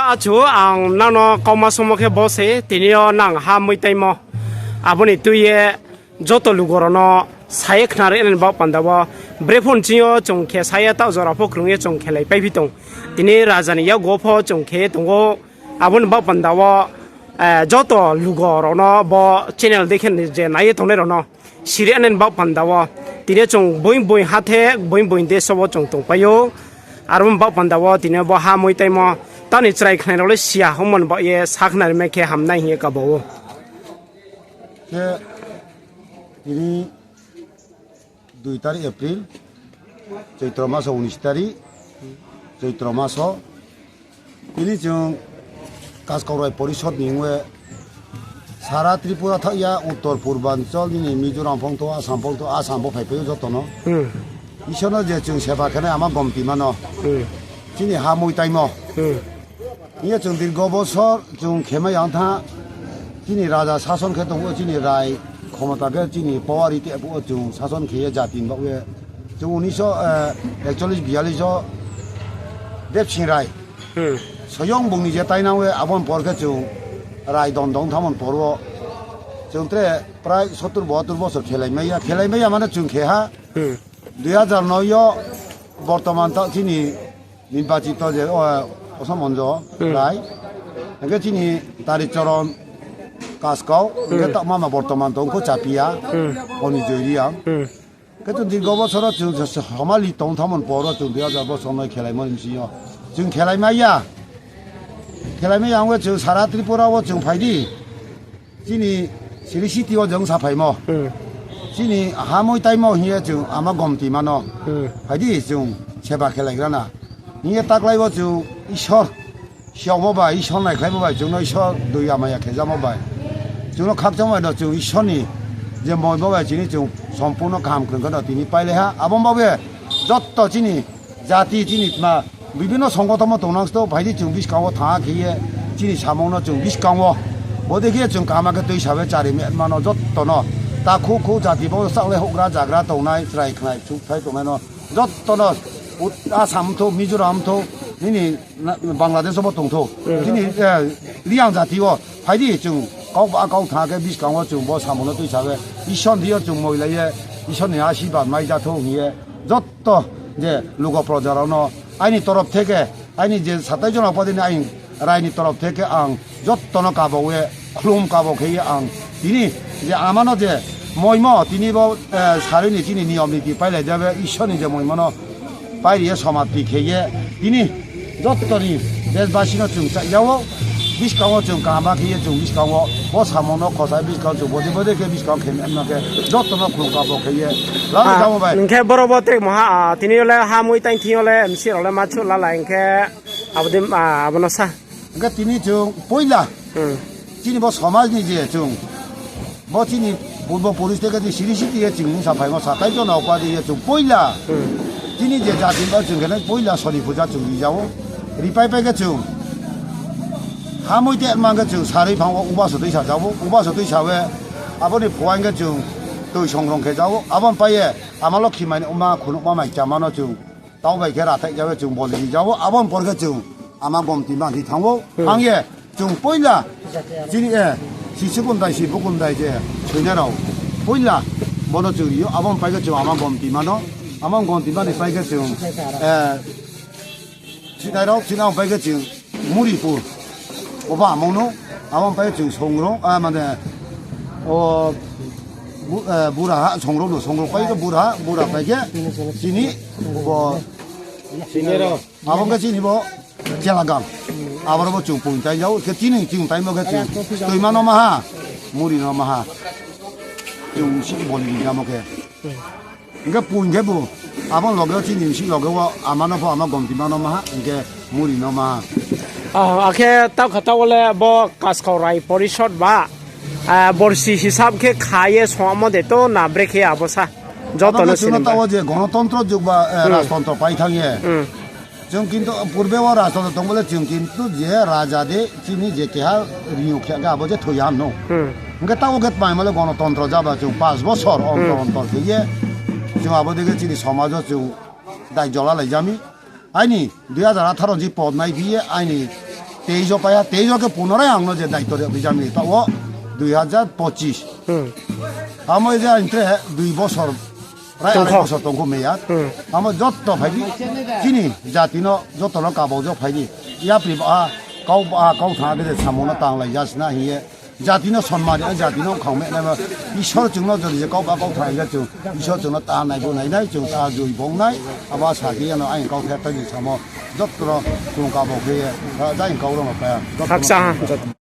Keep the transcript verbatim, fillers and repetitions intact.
Achu, ang nang no kauma somo khe bo se, tini yo nang ha muitaimo. Abo ni tui ye joto lugo rao no sa ye khnari nani baoh panda wo, bre phone ching yo chung khe sa ye taoh jora pho krung ye chung khelai paiphi tong. Tini raja ni yakgu wo pho chung khe ye tong ou. Abo ni baoh panda wo, joto lugo rao no bo channel dei khe je nai ye tongnai rao no siri nani baoh panda wo. Tini chung boing boing hathe, boing boing deso wo chung tongpai ou. Aro ni baoh panda wo tini bo ha muitaimo, tani chrai khnai rao le siya hingmo ni baoh ye sa khnari mai khe hamnai hing ye kabo ou. Khe tini dui tarik April, Choitro maso unis tarik, Choitro maso. Tini chung Kaskau Rai Porishod ni ong ye sara Tripura thaoh ya, Uttor Purbanchal, nini Mizoram phongthou, Assam phongthou, Assam bo phaipai ou joto no. Isor no je chung seba khe nai ama gomti mano. Chini ha muitaimo. Hing ye chung dirgo bosor chung khemai yang tha, chini raja sason khe tong ou, chini rai khomota khe chini power ri te phuh wo chung sason khe ye jati ni baoh ye. Chung unis so, ekcholish biyalish so Debsing Rai. Soyong bung ni je tainang ye abo ni por khe chung rai don dong thanngmo ni por wo. Chung tre prai sottur bahattur bosor khelai mai ya, khelai mai ya mane chung khe ha. Dui hajar noi yo bortoman taoh chini nirbachito je, o, Osom Onjo Rai. Hing khe chini Tari Choron Kaskau, hing khe taoh mama bortoman tong kho Chapiya, Oni Joy Reang. Khe chung dirgo bosor wo chung somali tong thanngmo ni por wo chung dui hajar bosor noi khelaimo ni bsing yo. Chung khelai mai ya. Khelaimai ya ong ye chung sara Tripura wo chung phai di. Chini siri city wo jong saphaimo. Chini ha muitaimo hing ye chung ama gomti mano. Phai di chung seba khelaigra na. Hing ye taklai wo chung Isor, siyaomo bai, Isor naikhlaimo bai, chung no Isor dui amaya khejamo bai, chung no khakchangmo bai no chung Isor ni je moimo bai chini chung sompurno kaham krung khe no tini pailai ha. Abo ni baoh ye joto chini jati chini tma bibhinno songothon wo tongnang sto, phai di chung buskang wo thanng khe ye chini samung no chung buskang wo bodei khe chung kaham khe tuisa ye chari mano joto no. Takhu khu jati bo chaklai houhgra jagra tongnai, chrai khnai, chukthai tongnai no joto no, Assam thou, Mizoram thou, nini Bangladesh wo bo tong thou, chini Reang jati wo phai di chung kau ba kau thanng khe buskang wo chung bo samung no tuisa ye Isor ni thing yo chung moilai ye Isor ni asirbad mai ja thou hing ye joto je lugo proja rao no aini torop theke, aini je satai jona padi ni aini rai ni torop theke ang joto no kabo ye khlum kabo khe ye ang tini je ama no je moimo tini bo, sari ni chini niyom niti pailai ja ye Isor ni je moimo no pairi ye somapti khe ye tini joto ni deshbasi no chung chai ja ou, buskang wo chung kaham khe ye chung buskang wo bo samung no khosa buskang chung bodei bodei khe buskang khe ma khe joto no khlum kabo khe ye lalai jamo bai. Hing khe boro bo trekmo ha, tini yo le ha muitai thing yo le msi rao le ma chuh lalai hing khe abo no sa. Hing khe tini chung poila chini bo somaj ni je chung bo chini purbo purush theke je siri siti ye chung mungsa phaimo satai jona padi ye chung poila chini je jati ba chung khe nai poila sori puja chung ri ja ou. Ripai pai khe chung ha muitai ma khe chung sarui phang wo ubaso tuisa ja ou, ubaso tuisa ye abo ni phuaing khe chung toi songrong khe ja ou, abo ni pai ye ama lokhi mai ni oma khunouhma mai chama no chung tau bai khe rathaih ja ye chung boli ri ja ou, abo ni por khe chung ama gomti ma di thanng ou. Ang ye chung poila chini, si sukundai si bukundai je soinai rao poila bo no chung ri ou, abo ni pai khe chung ama gomti ma no, ama gomti ma ni pai khe chung, sinai rao chini pai khe chung muri pu, oba among no, abo ni pai khe chung songrong, mane, o, buraha songrong no, songrong pai khe buraha, bura pai khe chini bo, abo khe chini bo chelagang, aboro bo chung poing tai ja ou, khe chini chung taimo khe chung toima no ma ha, muri no ma ha, chung si boli ni jamo khe. Hing khe poing khe bo, abo loge wo chini bsih loge wo ama no pho ama gomti ma no ma ha, hing khe muri no ma ha. Akhe taoh kha taoh wo le bo Kaskau Rai Porishod ba, borsi hisab khe kha ye songmo de to na brekhe abo sa. Joto no chung no taoh wo je gonotontro jug ba, rajtontro pai thanng ye. Chung kintu purbe wo rajtontro tongmo le chung kintu je raja de chini je keha renew khe khe abo je thoi ya no. Hing khe taoh wo khe tmaimo le gonotontro jaba chung panch bosor ontor ontor khe ye chung abo dei khe chini somaj wo chung dai jola lai ja mi. Aini dui hajar atharo ji pod mai phi ye aini Teis o pai ha, teis o khe punorai ang no je daito ri bijam ni taoh wo dui hazar pochis. Amo je ang tre dui bosor, prai arai bosor tongkho mei ya. Amo joto phai di, chini jati no joto no kabo jo phai di. Yapri ba ha, kau ba ha, kau thanng khe je samung no tanglai jasna hing ye. Jati no sonman ri, jati no khangme nai ma. Isor chung no jodi je kau ba kau thanng ja chung, Isor chung no ta nai bo nai nai, chung ta joi bong nai. Abo sa khe yano aini kau the ta ni samo. Joto no chung kabo khe ye, ta jai kau rao no pa ya. Joto no Hakcha ha, joto.